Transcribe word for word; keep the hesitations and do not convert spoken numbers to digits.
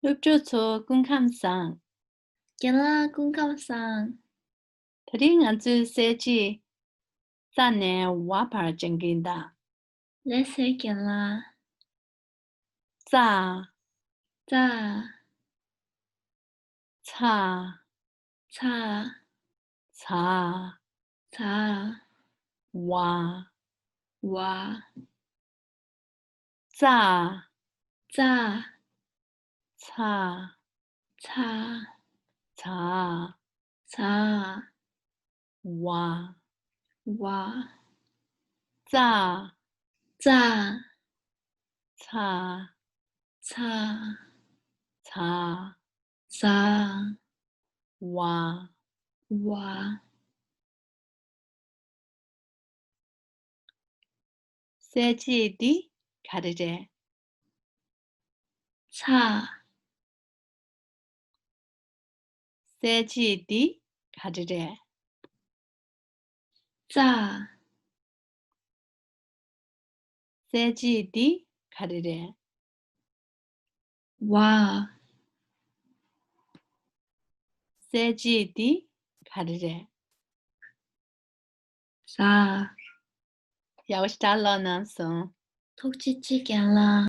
སློབ་ཕྲུག་ཚོ་སྐུ་ཁམས་བཟང་། རྒན་ལགས་སྐུ་ཁམས་བཟང་། དེ་རིང་ང་ཚོས་གསལ་བྱེད་ཙ་ནས་ཝ་བར་སྦྱང་གི་ཡིན་ད། ལགས་སོ་རྒན་ལགས། ཙ། ཙ། ཚ། ཚ། ཚ། ཚ། ཝ། ཝ། ཙ། ཙ། ཚ། ཚ། ཚ། ཚ། ཝ། ཝ། ཙ། ཙ། ཚ། ཚ། ཚ། ཚ། ཝ། ཝ། གསལ་བྱེད་འདི་ག་རེ་རེད། ཚ། གསལ་བྱེད་འདི་ག་རེ་རེད། ཙ། གསལ་བྱེད་འདི་ག་རེ་རེད། ཝ། གསལ་བྱེད་འདི་ག་རེ་རེད། ཟ། ཡག་པོ་ཞེ་དྲག་ཀློག་གནང་སོང་། ཐུགས་རྗེ་ཆེ་རྒན་ལགས།